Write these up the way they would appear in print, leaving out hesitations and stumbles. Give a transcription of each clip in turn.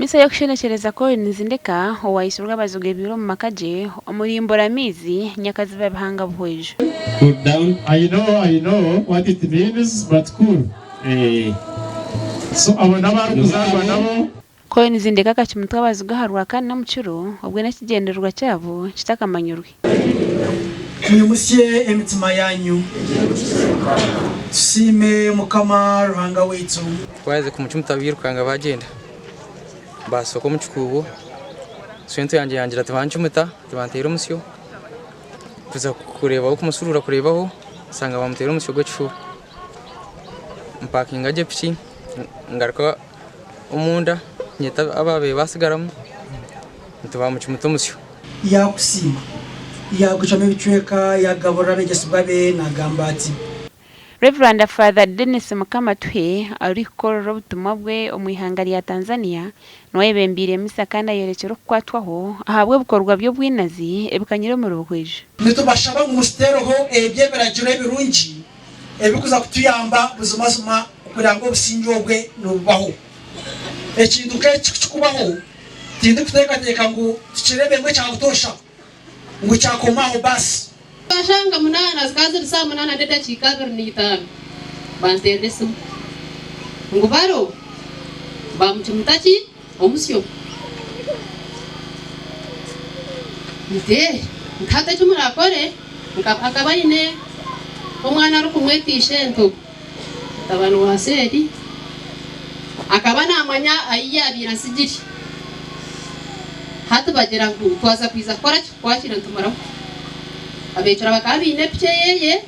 Misa y'okushenekyereza Collins Ndeka owaitsirwe abazigu ebiire omu maka gye omuri Mburamaizi, Nyakaziba Bihanga Buhweju. Cool down. I know I know what it means but cool Eh. So abo n'abarikuzaarwa nabo. Collins Ndeka akacumutwa abazigu aha Rwakana omu kiro obwe n'ekigyendererwa kyabo kitakamanyirwe. Mwimutsye emitima yaanyu, tusiime Mukama Ruhanga waitu. Ku baaherize kumucumita bairukanga baagyenda, baasooka omu kikuubo. Swento yangye yangira tibancumita, tibanteera omusyo. Kuza kureebaho kumusuruura kureebaho, nshanga baamuteera omusyo gw'ekifuba. Mpakinga gye piki ngaruka omunda nyeta abaabaire baatsigaramu nti baamucumita omusyo. Yaakusiima, yaagucwamu ebicweka, yaagaburira abeegyesibwa be, naagamba ati. Rev. Father Denis Mukamatuhe arikukorera obutumwa bwe omu ihanga rya Tanzania niwe ayebembeire misa kandi ayorekire okukwatwaho ahabw'ebikorwa by'obwinazi ebikanyire omuri Buhweju. Nitubashaba ngu mututeereho eby'ebiragiro ebirungi ebirikuza kutuyamba buzimazima kureba ngu obusingye obwe nibubaho. Ekintu nk'eki kukikubaho, tindikuteekateeka ngu tukireebe ngu ekya butoosha ngu kyakoma aho baasi. Kashanga munaana zikaba ziri saaha munaana n'edakiika 25 banteerera esimu ngu baro bamucumita ki omusyo. Nti nti hati eki murakore akaba aine omwana arikumweta ishento mutabani wa Seeri akaba namanya ahi yabaire atsigire. Hati bagira ngu twaza kwiza kukora ki? Kukwakira nitumaraho. Abeecura bakaba baine epiki eyeye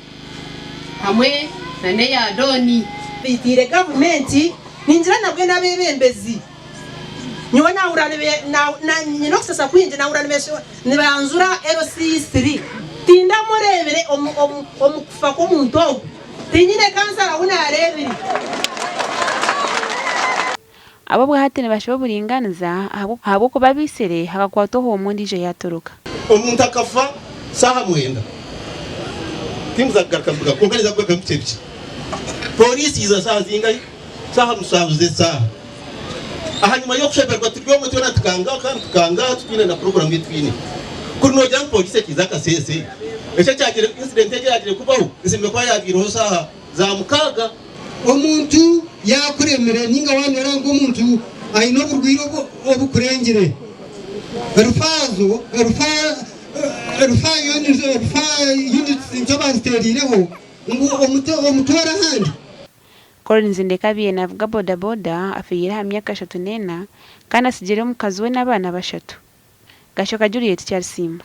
hamwe na n'eya Dooni. Baitiire gavumenti, ningira nabwe n'abeebembezi. Nyowe naahurira nyine okusasa kwingi naahurira nibanjura LC3. Tindamureebire omu kufa kw'omuntu ogu. Tinyine kansara ou naareebire. Aba obwahati nibashaba oburinganiza ahabw'okuba abaitsire hakakwatwa omwe ondiijo yaatoroka. Omuntu akafa saaha mwenda tinkuza kugaruka mbuga kwonka ninza kugarukamu bikye bikye. Pooriisi yaiza saaha zingahi? Saaha mushanju z'esaaha. Ahanyima y'okushemererwa turi omwe twena tukanga kandi tukanga titwine na puroguramu ei twine. Kuri noogira ngu pooriisi ekaiza akaseese, ekyo ekyagire incident egyo eyaagire kubaho eshemereire kuba yaabiireho saaha za mukaaga. Omuntu yaakuremire nainga waanoora ngu omuntu aine oburwaire obukurengire, rufaazo, rufa units nikyo baaziteeriireho ngu omutware ahandi. Collins Ndekabye naavuga bodaboda afiire aha myaka 34 kandi atsigire omukazi we n'abaana bashatu. Gashoka Juliet Kyarisiima.